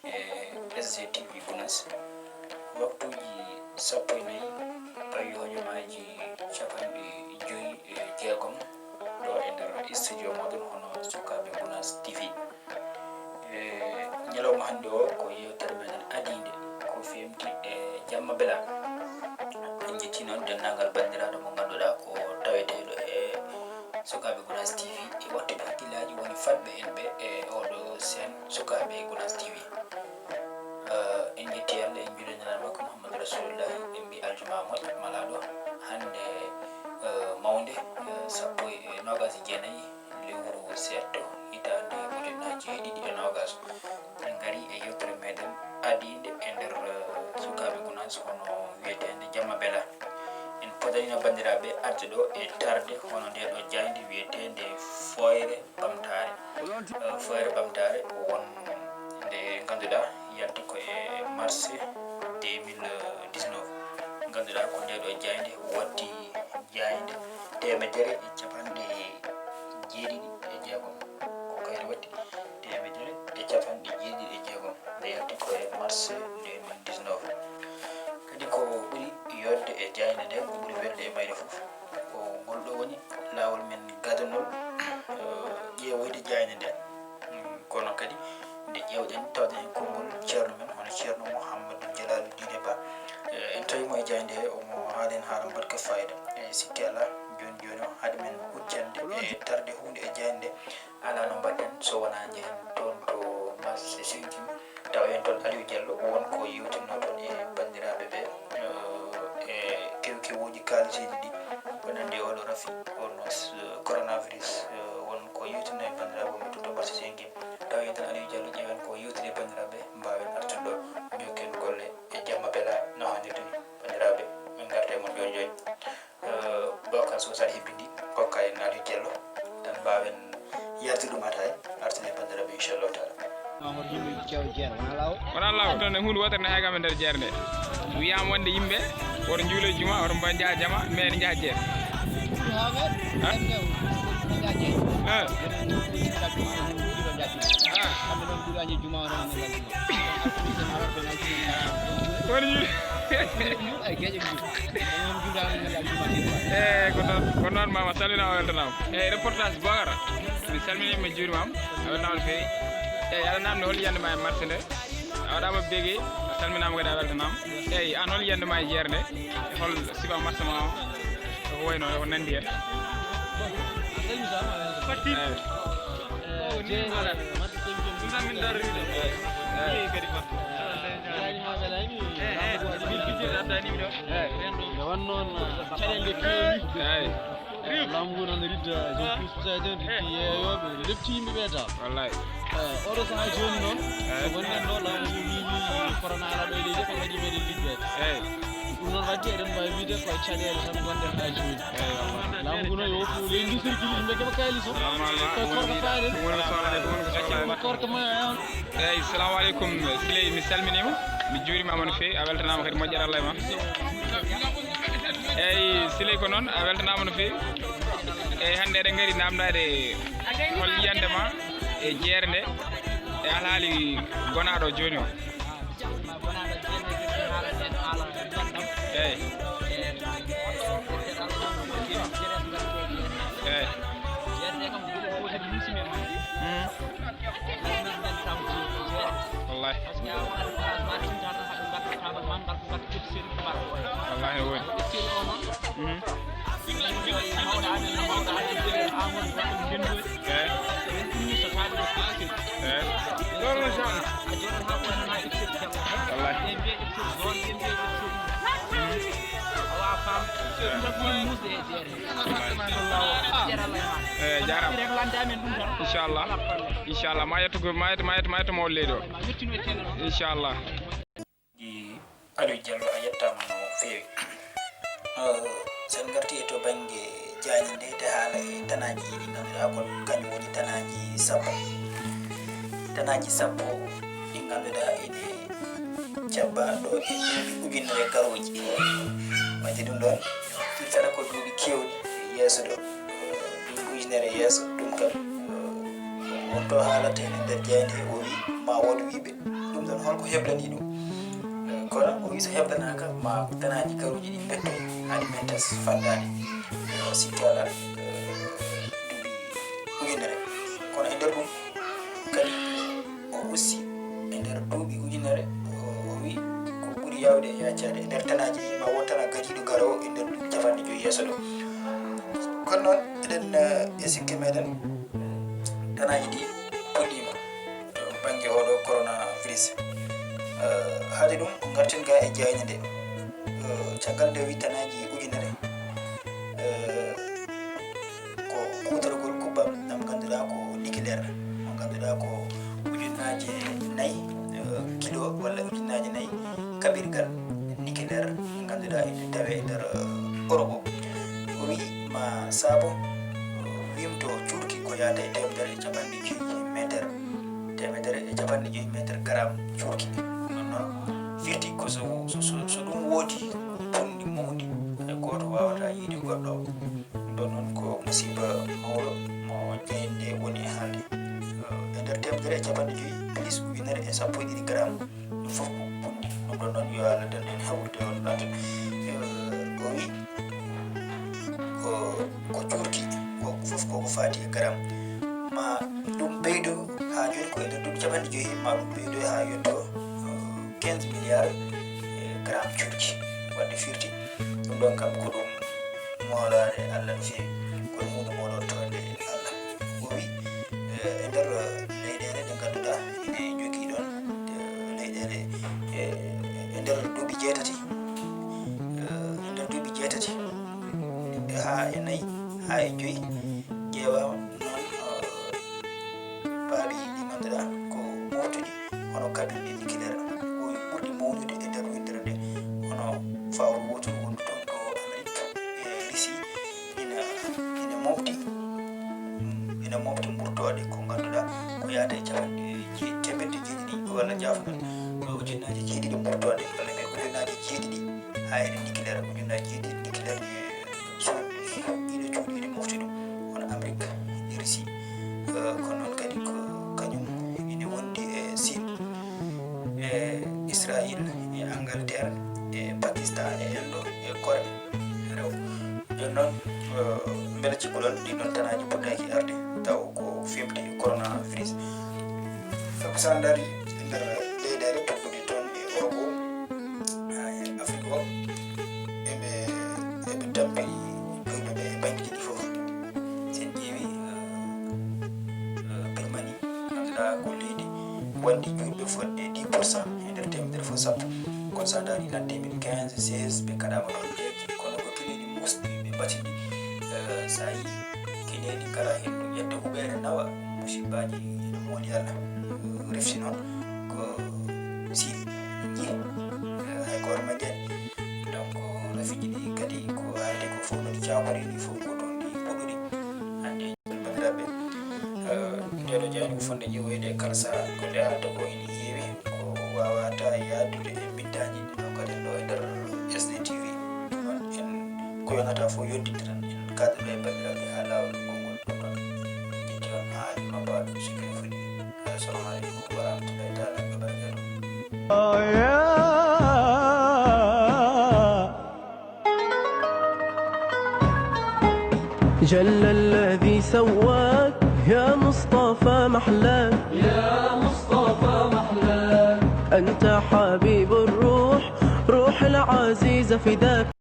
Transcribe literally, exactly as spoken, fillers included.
E S G T V Gunas, waktuuji sappo e nayi pawii hojomaaji capanɗe joyi e jeegom ɗo e nder studio mooɗon hono Sukaaɓe Gunas T V. E ñalawma hannde o ko yeewtere meɗen adiinde ko feewti e Jamma Bela. En njetti noon denndaangal banndiraaɗo mo ngannduɗaa ko taweteeɗo e Sukaaɓe Gunas T V e wattuɓe hakkillaaji woni fadɓe en ɓe e oɗo seen Sukaaɓe Gunas T V. Eh, en njetti Allah, en njuulii e Nulaaɗo makko Muhammadu Rasulullahi, en mbi aljuma moƴƴo malaaɗo hannde, eh, mawnde, eh, sappo e noogas e jeenayi lewru seeɗto hitaande ujunnaaji ɗiɗi e noogas. En ngari e yewtere meɗen adiinde e nder, eh, Sukaaɓe Gunas hono wiyeteende Jamma Bela. En podanino banndiraaɓe arde ɗo e tarde hono nde ɗo jaaynde wiyeteende Fooyre Ɓamtaare. Eh, Fooyre Ɓamtaare wonde ngannduɗaa yalti ko e mars deux mille dix-neuf. Ngannduɗaa ko nde ɗo jaaynde watti jaaynde teemedere e capanɗe jeeɗiɗi e jeegom. Ko kayre watti teemedere e capanɗe jeeɗiɗi e jeegom. Nde yalti ko e mars deux mille dix-neuf. Kadi ko ɓuri yodde e jaaynde nde, ko ɓuri welde e mayre fof, ko ngol ɗo woni laawol men gadanol, eh, ƴeewoyde jaaynde nde. Mm, kono kadi nde ƴeewɗen, tawɗen e konngol ceerno men, hono Ceerno Mouhamadou Jalal Diine Ba. Eh, en tawi mo e jaaynde he, omo haala en haala mbaɗka fayida. E sikke alaa, jooni jooni o, hade men huccande e tarde huunde e jaaynde nde, alaa no mbaɗɗen so wonaa njehen toon to marché cinquième, tawa en toon Aliou Diallo, won ko yewtinno toon e banndiraaɓe ɓe, eh, e kewkewooji kaaliseeji ɗi, ko nanndi e oɗo rafi, wonno s-, coronavirus, eh, won ko yewtinno e banndiraaɓe ɓe toon to marché cinquième. Tawa en toon Aliou Diallo, ƴeewen ko yewtiri e banndiraaɓe, mbaawen artude ɗo, njokken golle e Jamma Bela no haanirta ni. Banndiraaɓe, min ngarta e mon jooni jooni. Eh, Bokar Sow, so aɗa hebbindi, kokka en Aliou Diallo, tan mbaawen yartude ɗum hataay, artude e banndiraaɓe, inchallahu taala. Mamadou Yimɓe Thiaw Jeer, wona law? Wona law, toon e huunde wootere ne hay kam e nder jeere nde. Wiyaama wonde yimɓe, woto njuulo e juma, woto mbaɗ njaha jama, mais ene njaha jeere. Haa? Eh? Eh. Kamɓe noon ɓuri añi juma, wona ngal juma. Woni juulo. Ay, geeƴe ɗum. Eyi, ko noon, ko noon, Mama, salminaama, weltanaama. Eyi, reportage Bokar, mi salminii, mi juuriima, a weltanaama no feewi. Eyi, aɗa naamndi hol yiyannde ma e marché nde? A waɗaama bege, a salminaama kadi, a weltanaama. Eyi, aan hol yiyannde ma e jeere nde? Hol sifa marché ma o? Ko wayi no, ko nanndi heen? Eyi. Nde won noon, caɗeele keewi. Eyi. Laamu ngu noon ridda, jom puus pusaji en, riddi yeeyooɓe, lepti yimɓe ɓe taw. Wallay. Eyi, oɗo sahaa jooni noon, so gonɗen ɗo, laamu ngu wiyi corona ala ɗo e leydi, ko waɗi meɗen liggoyde. Eyi. Ɗum noon waɗi eɗen mbaawi wiyde ko e caɗeele tan ngonɗen haa jooni. Eyi, wallay. Laamu ngu noon yo hokku leydi ndi circuit, yimɓe keɓa kaalis o. Normalement, ko korka faade. Ɗum woni ko sohlade, ɗum woni ko sohlade. Korka ma on. Eyi, salamu aleykum, Siley, mi salminiima, mi juuriima ma no feewi, a weltanaama kadi, moƴƴere Allah e ma. Eyi, Siley, ko noon, a weltanaama no feewi. Eyi, hannde eɗen ngari naamndaade hol yiyannde ma e jeere nde, e alhaali gonaaɗo jooni o. Eyi. Eyi. Mhm. Wallahi. Wallahi no woodi. Mhm. Eyi. Eyi. Wallahi. Eyi. Eyi, jaaraama. Inchallah. Inchallah. Ma yetto, ma yetto, ma yetto, ma yetto mawɗo leydi o. Inchallah. Ɗi Aliou Diallo, a yettaama no feewi. Eh, so en ngartii e to bannge jaaynde nde, te haala e tanaaji ɗi ngannduɗaa kon, kañum woni tanaaji sappo. Tanaaji sappo ɗi ngannduɗaa ene cabba ɗo e duuɓi ujunere garooji. Waɗde ɗum ɗoon, firtata ko duuɓi keewɗi yeeso ɗo, duuɓi ujunere yeeso, ɗum kam, eh, won to haalata heen e nder jaaynde he, o wii, ma wood wiiɓe, Ɗum ɗon, holko heblani ɗum? Eh, kono o wi so heblanaaka, ma tanaaji garuuji ɗi mbettoy, haa ɗi metta faddaade. Eh, sikki alaa, eh, duuɓi ujunere. Kono e nder ɗum kadi, o usti e nder duuɓi ujunere, o, o wi ko ɓuri yaawde e yaccaade e nder tanaaji ɗi, ma won tana gadiiɗo garoowo e nder duuɓi capanɗe joyi yeeso ɗo. Kono noon, eɗen, eh, e sikke meɗen, tanaaji ɗi puɗɗiima to bannge oɗo coronavirus. Eh, haade ɗum, ngarten ga e jaaynde nde. Eh, caggal nde wi tanaaji ujunere, eh, ko kuutorgol kuɓɓam ɗam ngannduɗaa ko nikileer, mo ngannduɗaa ko ujunnaaje nayi, eh, kilo walla ujunnaaje nayi kaɓirgal nikileer, ngannduɗaa ene tawee e nder, eh, Europe o. O wi ma saabo, eh, wimto cuurki ko yaata e teemedere e capanɗe joyi meeter, teemedere e capanɗe joyi meeter garam cuurki. Ɗum ɗon noon firti ko so, so, so, so ɗum woodi punndi mawndi, hay gooto waawataa yiide goɗɗo o. Ɗum ɗon noon ko musiba mawɗo mo jaaynde nde woni e haalde. Eh, e nder teemedere e capanɗe joyi plus ujunere e sappo e ɗiɗi garam, ɗum fof ko punndi. Ɗum ɗon noon yo Allah dandu en hawrude on ɗon. Eh, o wi ko, ko cuurki, ko fof ko ko faati e garam. Ma ɗum ɓeydo haa jooni ko e nder duuɓi capanɗe joyi, ma ɗum ɓeydo haa yetto, eh, quinze milliards, eh, garam cuurki. Wadde firti, ɗum ɗon kam ko ɗum moolaare Allah no feewi. Kono huunde moolortoonde Allah. O wi, eh, e nder, eh, leyɗeele ɗe ngannduɗaa ine jogii ɗon, eh, leyɗeele, eh, e nder duuɓi jeetati, eh, e nder duuɓi jeetati, e haa e nayi, haa e joyi, ƴeewaama noon, eh, baaɗi ɗi ngannduɗaa ko moftuɗi, hono kaɓirɗe nikileer, ko ɓurɗi mawnude e nder winndere nde, hono fawru wooturu wondu toon to Amerik e Risi, ina, ina mofti, mm, ina mofti mburtooɗe ko ngannduɗaa ko yaata e capanɗe jee-, teemedde jeeɗiɗi, walla njaafo-mi, ko ujunnaaje jeeɗiɗi mburtooɗe, walla mbiyen ujunnaaje jeeɗiɗi haa e nikileer, ujunnaaje jeeɗiɗi nikileer, e so ɗiɗo cuuɗi ene mofti ɗum, hono Amerik e Risi. Eh, kono noon kadi ko kañum ene wondi e Siin, e Israayil, e Angleterre, e Pakistan, e Endo, e Kore rewo. Jooni noon, eh, mbele cikkuɗon ɗin ɗon tanaaji puɗɗaaki arde, taw ko fimde coronavirus? Sabu so a ndaari e nder leyɗeele toppude toon e Europe o, haa e Afrik o, eɓe, eɓe tampini juulɓe ɓe e banngeeji ɗi fof. So en ƴeewi, eh, eh, Birmanie, ngannduɗaa ko leydi wonndi juulɓe fotde dix pour cent e nder teemedere fof sappo. Kono so a ndaari lan deux mille quinze, seize, ɓe kaɗaama ɗoon deeƴe. Kono ko keneeli muusɗi ɓe mbatidi, eh, so a yii keneeli kala henndu ƴetta huɓeere nawa, musibbaaji ene mooli Allah. Refti noon ko Siin, njii, eh, hay gooto majjaani. Donc, rafiiji ɗi kadi ko haalde ko fof no ɗi caakorii, ɗi fof ko toon ɗi puɗɗori. Hannde, banndiraaɓe, eh, ndeeɗo jaaynde ko fotde ƴiwoyde e kala sahaa, ko nde haalata ko ene heewi, ko waawataa yahdude e biddaaji ɗi ɗo kadi ɗo e nder S D T V. Ɗum noon, en ko yonata fof yontinta tan, en kaadoro e banndiraaɓe haa laawol konngol ɗum ɗon. Ƴetti on haa noppa ɗum sikki no foti. Assalamu alaikum wa rahmatullahi ta'ala wa barakatuh. جل الذي سواك يا مصطفى محلاك. يا مصطفى محلاك. أنت حبيب الروح، روح العزيزة فداك.